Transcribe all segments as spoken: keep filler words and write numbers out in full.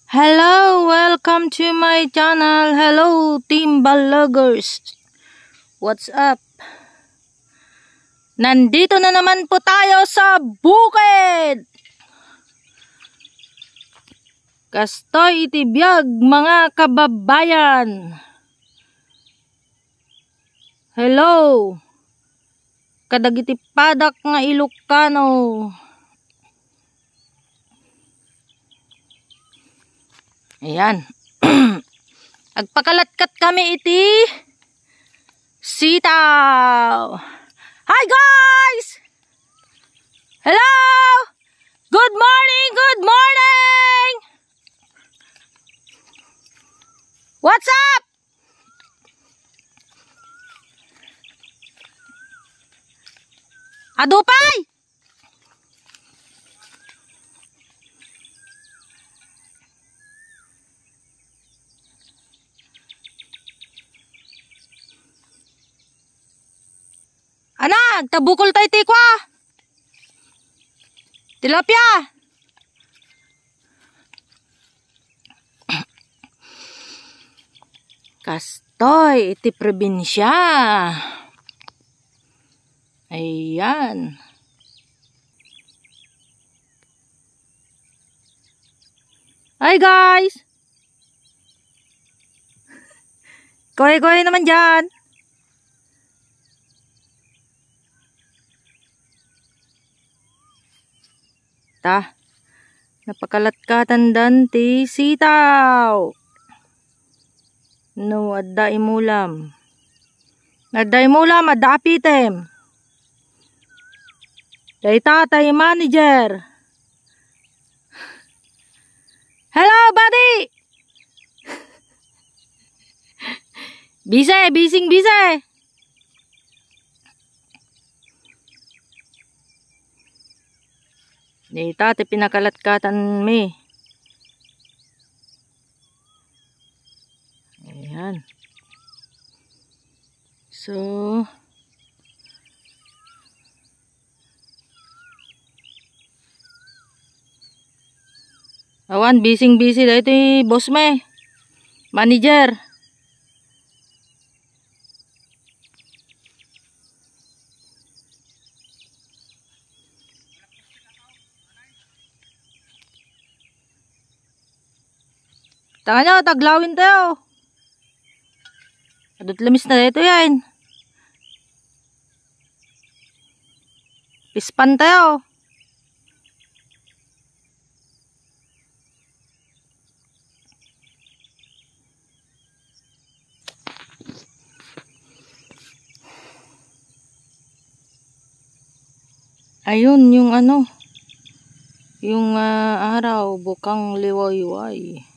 Hello, welcome to my channel. Hello, Team Balagers. What's up? Nandito na naman po tayo sa bukid. Kastoy iti biag, mga kababayan. Hello kadagiti padak nga Ilocano. Ayan. Agpakalatkat kami iti sitaw. Hi, guys! Hello! Good morning! Good morning! What's up? Adu pay! Anak, tabukol tayo ti kua. Tilapia. Kastoy iti probinsya. Ayan. Hi, guys! Koy-koy naman dyan. Ta, napakalatkatan dan ti sitaw. No, adda imulam. Adda imulam, adda apitem. Dayta tay manager. Hello, buddy! Busy, busy, busy. Dayta ti pinakalatkatan mi. Ayan. So, awan, bising-bisi daytoy boss mi. Manager. Tangan nyo, taglawin tayo. Adut lamis na dito yan. Pispan tayo. Ayun, yung ano, yung, ah, araw, bukang liwayway.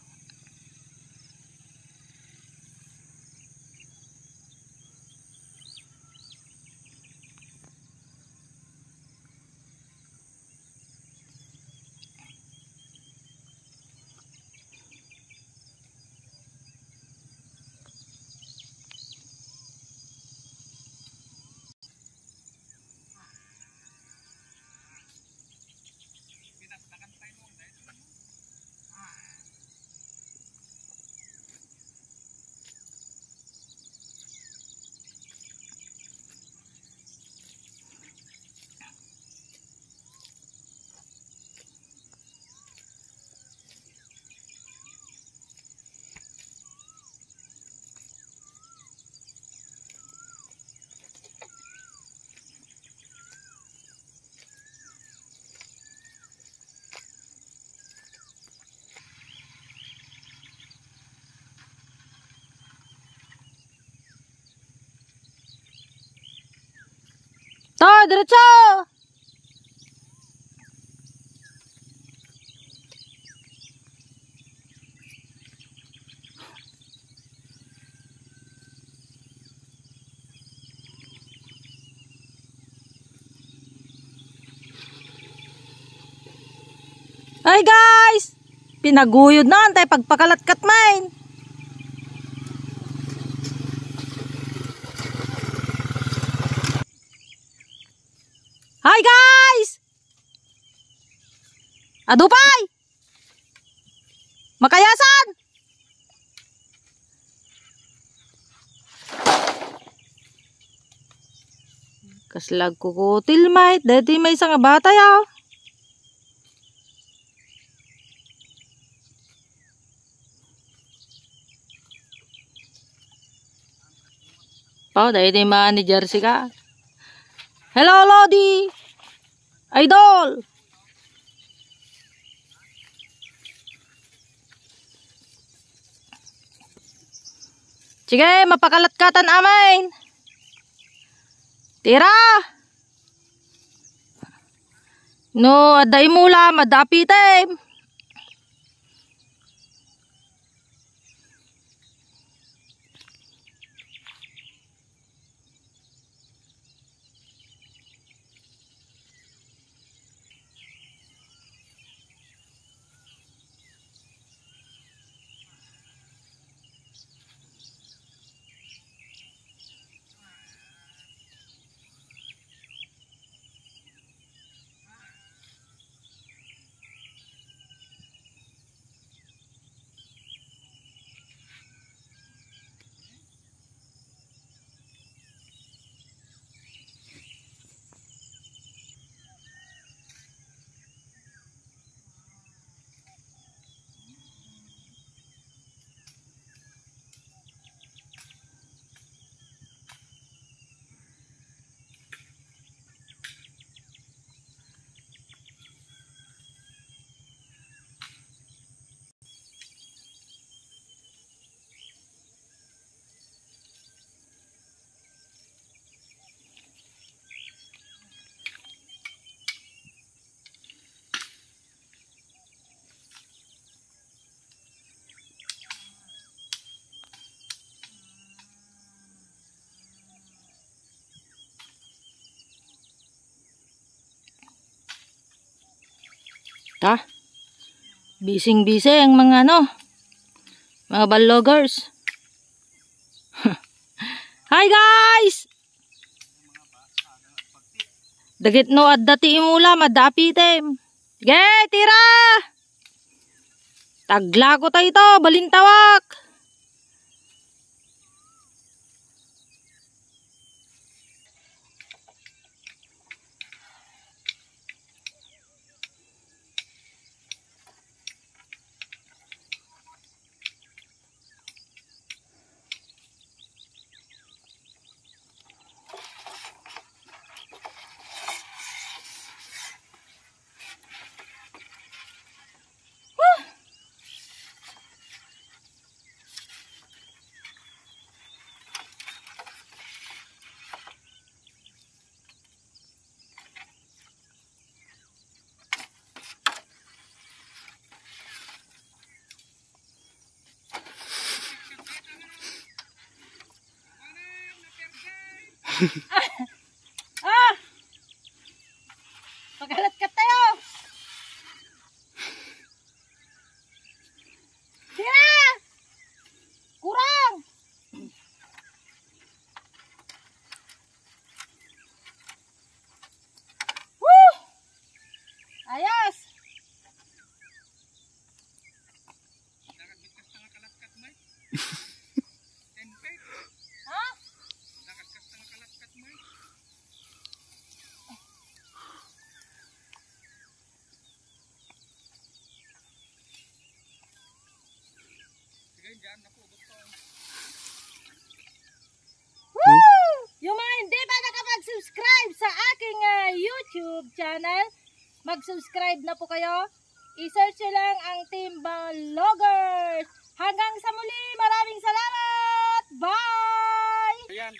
To, diretso! Hi, guys! Pinaguyod na, antay pagpakalatkat main. Hi, guys! Adupay! Makayasan! Kasla agkukutil, mait. Daytoy maysa nga bata, ya. Pao, daytoy manager sika. Hello, Lodi. Idol. Sige, mapakalatkatan amin. Tira. No, adda imulam, adda apitem. Ta? Bising-bising mga ano, mga vloggers. Hi guys! Dagit no adda ti imulam, adda apitem. Ge, tira! Taglako tayo to, balintawak. Ah! Paghalat ka tayo! Tira! Kurang! Woo! Ayos! Ha? Woo! Yung mga hindi pa nakapag-subscribe sa aking, ah, YouTube channel, mag-subscribe na po kayo. I-search nyo lang ang Team Vloggers. Hanggang sa muli, maraming salamat! Bye! Ayan.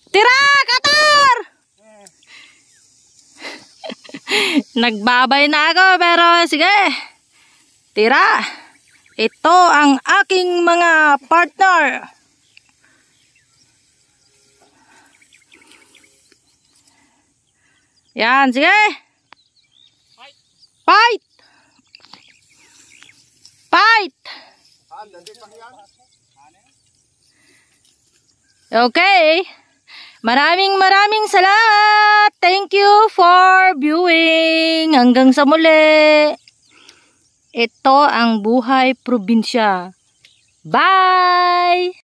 Tira, Kator! Nagbabay na ako, pero sige. Tira. Ito ang aking mga partner. Yan, sige. Fight! Fight! Okay. Maraming, maraming salamat. Thank you for viewing. Hanggang sa muli. Ito ang buhay probinsya. Bye!